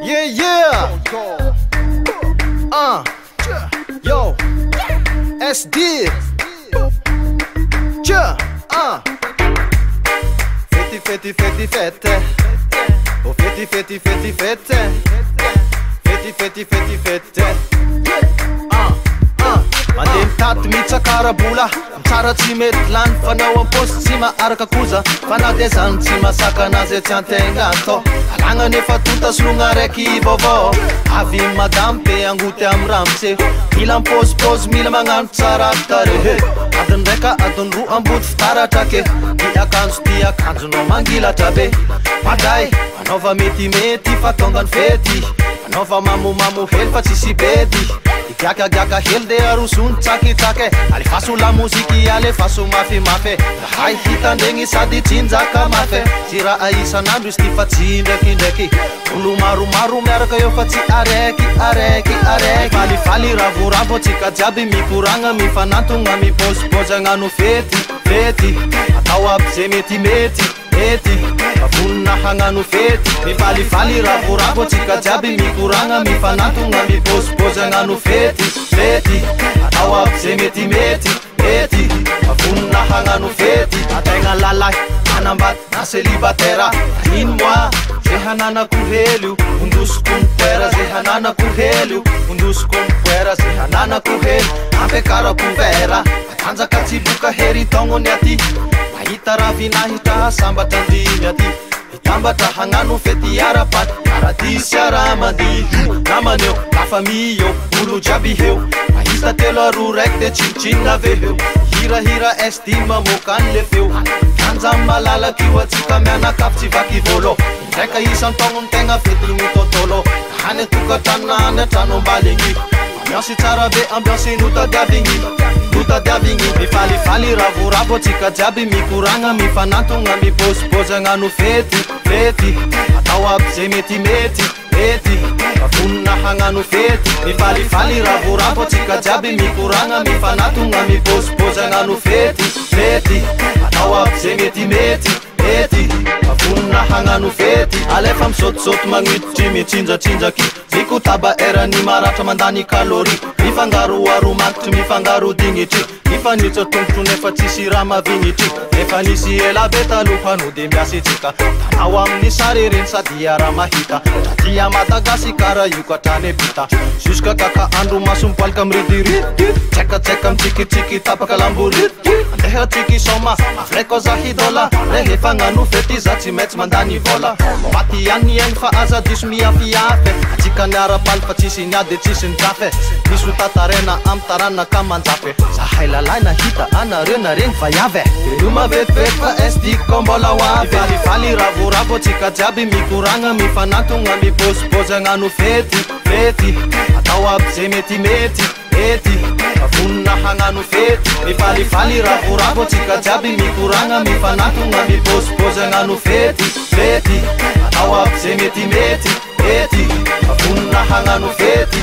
Yeah, yeah. Yo. SD. Tja. Fety, fety, fety, fety. Oh, fety, fety, fety, fety. Fety, fety, fety, fety. Mandeha mitaty mitsakarabola mitsara tsy mety lany fanao am-paosy tsy maharaka koza fa na de zany tsy masakana azy tsy antegna atao alagna nefa tota sologna raiky vaovao avy madame pe angoty amy ramose mila mipôzipôzy mila magnano tsara tarehe adiny raika adiny roa ambody fitaratra ke ty akanjo ty akanjonao mangilatra be madray anaova metimety fa tonga ny fety anaova mamomamo hely fa tsisy bedy Giakagiaka hely de arosony tsakitsaky alefaso la moziky alefaso mafimafy rahay hitandregny sady tsinjaka mafy tsy raha isan'andro izy ty fa tsy indraikindraiky olo maromaro miaraka eo fa tsy araiky araiky araiky falifaly ravoravo atsika jiaby mikoragna mifanantogna mipôzipôzy hagnano fety fety atao aby ze metimety mety vonona hagnano fety mifalifaly ravoravo atsika jiaby mikoragna mifanantogna mipôzipôzy hagnano fety fety atao aby ze metimety mety vonona hagnano fety ategna lalahy manambady na célibataire ino moa ze hananako hely io ondosiko mitoera ze hananako hely io ondosiko mitoera ze hananako hely ampiakarako vera matanjaka tsy boka hery taognony aty mahita ravinahitra sambatra andrimy aty mitambatra hagnano fety ara-paty paradisy ara-mandihy namaneo la famille eo olo jiaby heo mahita telo aroa raiky de tsinotsinona ave eo hirahira SD mamoaka an'le feo kanja malalaka io atsika mianakavy tsy vaky vôlo indraika isan-taogno ny tegna fety ny tontolo any an-tokantrano na any an-trano ambaligny ambiance tsara be ambiance notadiavigny notadiavigny mifalifaly ravoravo atsika jiaby mikoragna mifanantogna mipôzipôzy hagnano fety fety atao aby ze metimety mety vonona hagnano fety mifalifaly ravoravo atsika jiaby mikoragna mifanantogna mipôzipôzy hagnano fety fety atao aby ze metimety mety vonona hagnano fety alefa misaotisaoty magniditry mitsinjatsinjaky mikotaba erany maratra mandany kalory mifangaro aromagnitry mifangaro dignitry mifanitsa tongotro nefa tsisy raha mavignitry efa nisy ela be taloha no de miasitsika tanao amin'ny sary reny sady raha mahita dratia Madagasikara io ka hatrany ampita jusqu'à kaka andro maso mipoalika miridiridy tsaikatsaiky mitsikitsiky tapaka lambority andeha tsiky soma avraiko za hidola rehefa hagnano fety za tsy maintsy mandany vola maty ihany aigny fa aza diso miafiafy atsika niara-paly fa tsisy niady tsisy nijafy misy ho tatarena amy taranaka manjafy zahay lalahy nahita anareo naregny vaiavy veloma vetivety fa SD ko mbola ho avy falifaly ravoravo atsika jiaby mikoragna mifanantogna mipôzipôzy hagnano fety fety atao aby ze metimety mety vonona hagnano fety mifalifaly ravoravo atsika jiaby mikoragna mifanantogna mipôzipôzy hagnano fety fety atao aby ze metimety mety vonona hagnano fety.